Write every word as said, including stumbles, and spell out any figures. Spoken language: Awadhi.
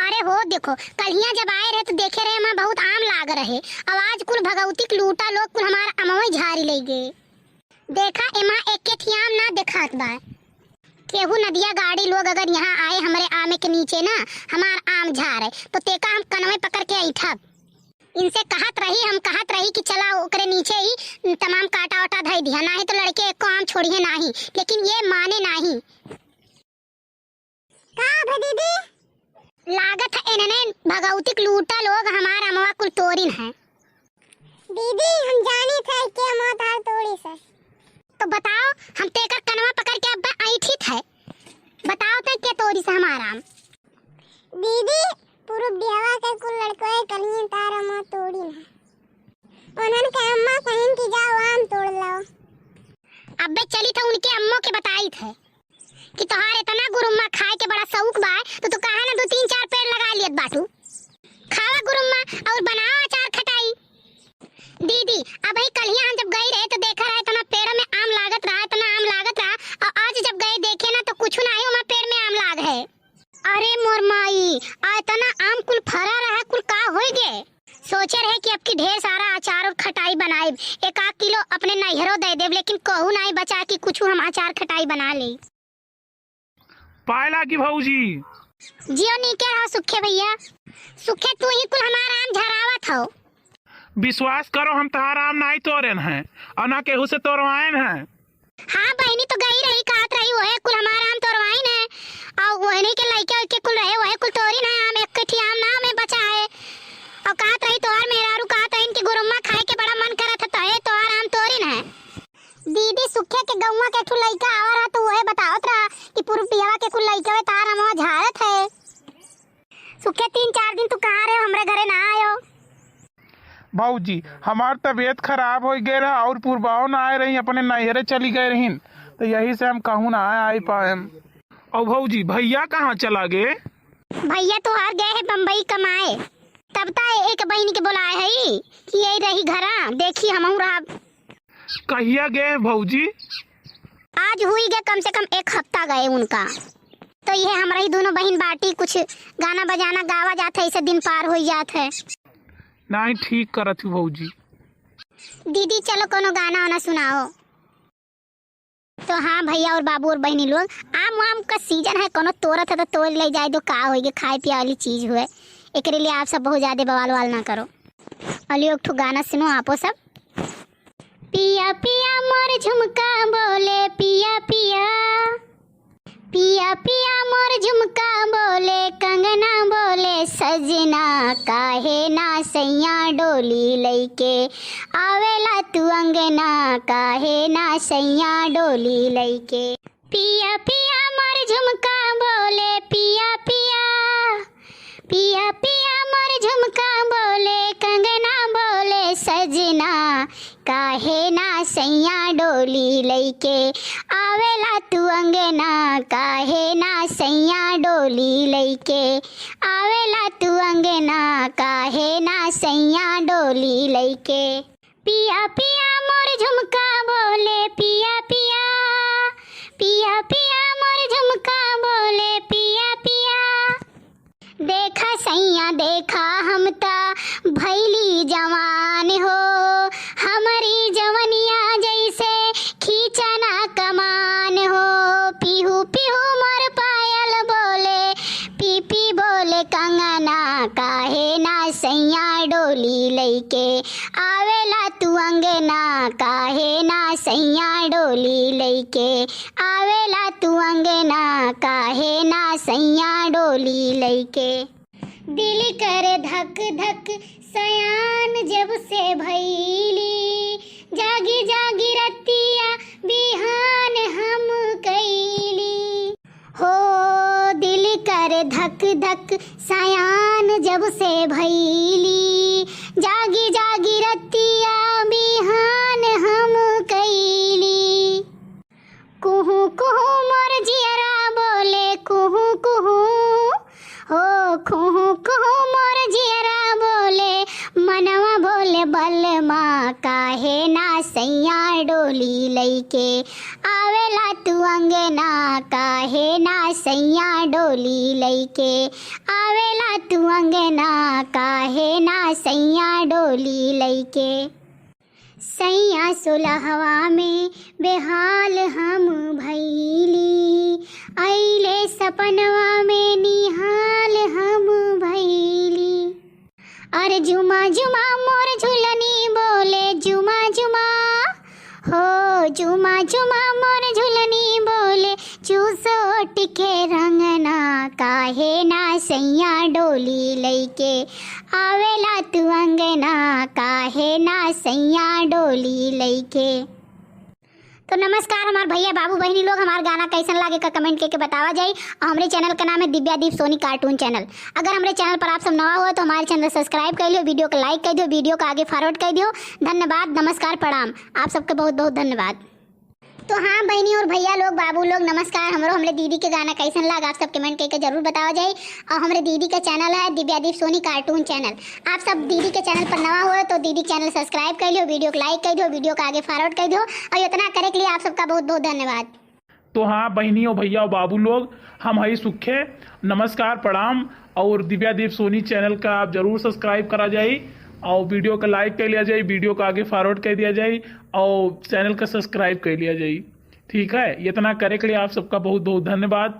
अरे हो देखो, कल्हियाँ जब आए रहे तो देखे रहे, एमा बहुत आम लाग रहे। अब आज कुल भगौती के लूटा लोग कुल हमार अमवई झारी लइ गए। देखा, एमा एके ठी आम ना देखात बा। केहू नदिया गाड़ी लोग अगर यहाँ आए हमरे आमे के नीचे ना, हमार आम झारे, तो तेका हम कनवे पकड़ के ऐठब। इनसे कहत रही, हम कहत रही कि चला ओकरे नीचे ही तमाम काटा वाटा धइ दिया, नाही तो लड़के एको आम छोड़िहे नाही, लेकिन ये माने नाही। का भे दीदी? लागत है इन्हने भगौतिक लूटा लोग हमार अमवा कुल तोरिन है। दीदी, हम जानी थे कि हम तार तोड़ी से। तो बताओ, हम तेकर कनवा पकड़ के अब्बे ऐंठित है। बताओ ते के तोरी से हमार आम? दीदी, पूरब बिहवा के कुल लड़कवे कलियन तार अमवा तोड़ी ना। उन्हन के अम्मा कहिन कि जाओ आम तोड़ लाओ। अब्बे चली थे उनके अम्मो के बताई थे कि तोहार इतना गुरुम्मा खाए के बड़ा शौक बा, तो तू काहे ना दो तीन चार पेड़ लगा लियत बाटू। खावा गुरुम्मा और बनाओ अचार खटाई। दीदी, अबही कल्हिया हम जब गई रहे तो देखा रहे इतना पेड़ में आम लागत रहा, इतना आम लागत रहा, और आज जब गए देखे ना तो कुछ ना है, वहाँ पेड़ में आम लाग है। अरे मोर माई, आ इतना आम कुल फरा रहा, कुल का होई गे? सोचे रहे कि अब की ढेर सारा अचार और खटाई बनाएब, एक आध किलो अपने नैहरो दे देब, लेकिन कहू नाई बचा कि कुछ हम अचार खटाई बना ले। पाए लागी भौजी। जियो नीके रहो सुखे भैया। सुखे तू ही कुल हमार आम झरावत हो। विश्वास करो हम तहार आम नाई तोरेन हैं और ना केहू से तोरवाएन हैं। हाँ बहिनी तो गई रही कहत रही वहे कुल हमार आम तोरवाइन है और वहनी के लइके उइके कुल रहे वहे कुल तोरिन है आम एक ठी आम ना हमें बचा है। और कहत रही तोहार मेहरारू कहत रही इनके गुरुम्मा खाए के बड़ा मन करत है तो है तोहार आम तोरिन है। दीदी, सुखे के गौवा के ठु लइका आवा रहा, तो उहे बतावत रहा कि पूरब बिहवा के कुल लइकवे तार अमवा झारत है। सुखे, तीन चार दिन तू कहाँ रहे, हमरे घरे ना आयो? भौजी, हमार तबीयत खराब होइ गए रहा और पूरबाओ ना आए रही, अपने नैहरे चली गए रहीन, तो यही से हम कहूँ ना आए पाएम। और भौजी, भैया कहाँ चला गए? भैया तोहार गए है बम्बई कमाए, तब ता एक बहिन के बोलाए है कि यही रही घरा, देखी हमहू रहब। कहिया गए भौजी? आज हुई गए कम से कम एक हफ्ता गए उनका। तो ये हमरा ही दोनों बहिन बाटी कुछ गाना बजाना गावा जात है, इसे दिन पार हो जात है। नहीं, ठीक करत हूँ भौजी। दीदी चलो कोनो गाना वाना सुनाओ। तो हाँ भैया और बाबू और बहिनी लोग, आम वाम का सीजन है, कोनो तोरत है तो तोड़ ले जाए दो, का होइगे, खाए पिए वाली चीज हुए, एकरे लिए आप सब बहुत ज्यादा बवाल वाल ना करो। अली एक ठो गाना सुनो आपो सब। पिया पिया मोर झुमका बोले पिया पिया, पिया पिया मोर झुमका बोले कंगना बोले सजना, काहे ना सैया डोली लइके आवेला तू अंगना, काहे ना सैया डोली लइके। पिया पिया मोर झुमका बोले पिया पिया, पिया पिया मोर झुमका बोले कंगना बोले सजना, काहे ना सैया डोली लइके आवेला तू अंगना, काहे ना सैया डोली लइके आवेला तू अंगना, काहे ना सैया डोली लइके। पिया पिया मोर झुमका बोले पिया पिया, पिया पिया मोर झुमका बोले पिया पिया। देखा सैया देखा हम ता भैली जवान हो, हमरी जवनिया जैसे खींचना कमान हो। पीहू पीहू मोर पायल बोले, पी पी बोले कंगना, काहे ना सैया डोली लइके आवेला तू अंगना, काहे ना सैया डोली लइके आवेला तू अंगना, काहे ना सैया डोली लइके। दिल करे धक धक सयान जब से भैली, जागी जागी रतिया बिहान हम कैली। हो दिल करे धक धक सयान जब से भैली, जागी जागी रतिया बिहान हम कैली। कुहू कुहू मोर जियरा बोले कुहू कुहू, हो कुहू कुहू मोर जियरा बोले, मनवा बोले बलमा, काहे ना सैया डोली लइके आवे ला तू अंगना काहे ना सैया डोली लइके, आवेला तू अंगना काहे ना सैया डोली लइके। सैया सोलहवा में बेहाल हम भैली, अइले सपनवा में निहाल हम भैली। अरे जुमा जुमा मोर झुलनी बोले जुमा जुमा, हो जुमा जुमा मोर झुलनी बोले, चूस ओठ के रंगना काहे ना सैया डोली लइके, आवेला तू अंगना काहे ना सैया डोली लइके। तो नमस्कार हमार भैया बाबू बहिनी लोग, हमार गाना कैसन लागे का कमेंट करके बतावा जाई। और हमरे चैनल का नाम है दिव्या दीप सोनी कार्टून चैनल। अगर हमरे चैनल पर आप सब नवा हुआ तो हमारे चैनल सब्सक्राइब कर लियो, वीडियो को लाइक कर दियो, वीडियो को आगे फॉरवर्ड कर दियो। धन्यवाद, नमस्कार, प्रणाम, आप सबके बहुत बहुत धन्यवाद। तो हाँ बहिनी और भैया लोग, बाबू लोग, नमस्कार। हमरो हमरे दीदी के गाना कैसन लाग आप सब कमेंट करके जरूर बतावा जाई। और हमरे दीदी का चैनल है दिव्या दीप सोनी कार्टून चैनल। आप सब दीदी के चैनल पर नवा हुआ तो दीदी के चैनल सब्सक्राइब कर लियो, वीडियो को लाइक कर दियो, वीडियो को आगे फॉरवर्ड कर दियो। और इतना करे के लिए आप सबका बहुत बहुत धन्यवाद। तो हाँ बहिनी और भैया और बाबू लोग, हम हई सुखे, नमस्कार, प्रणाम। और दिव्या दीप सोनी चैनल का आप जरूर सब्सक्राइब करा जाई और वीडियो का लाइक कर लिया जाई, वीडियो का आगे फॉरवर्ड कर दिया जाई और चैनल का सब्सक्राइब कर लिया जाई। ठीक है, इतना करे के लिए आप सबका बहुत बहुत धन्यवाद।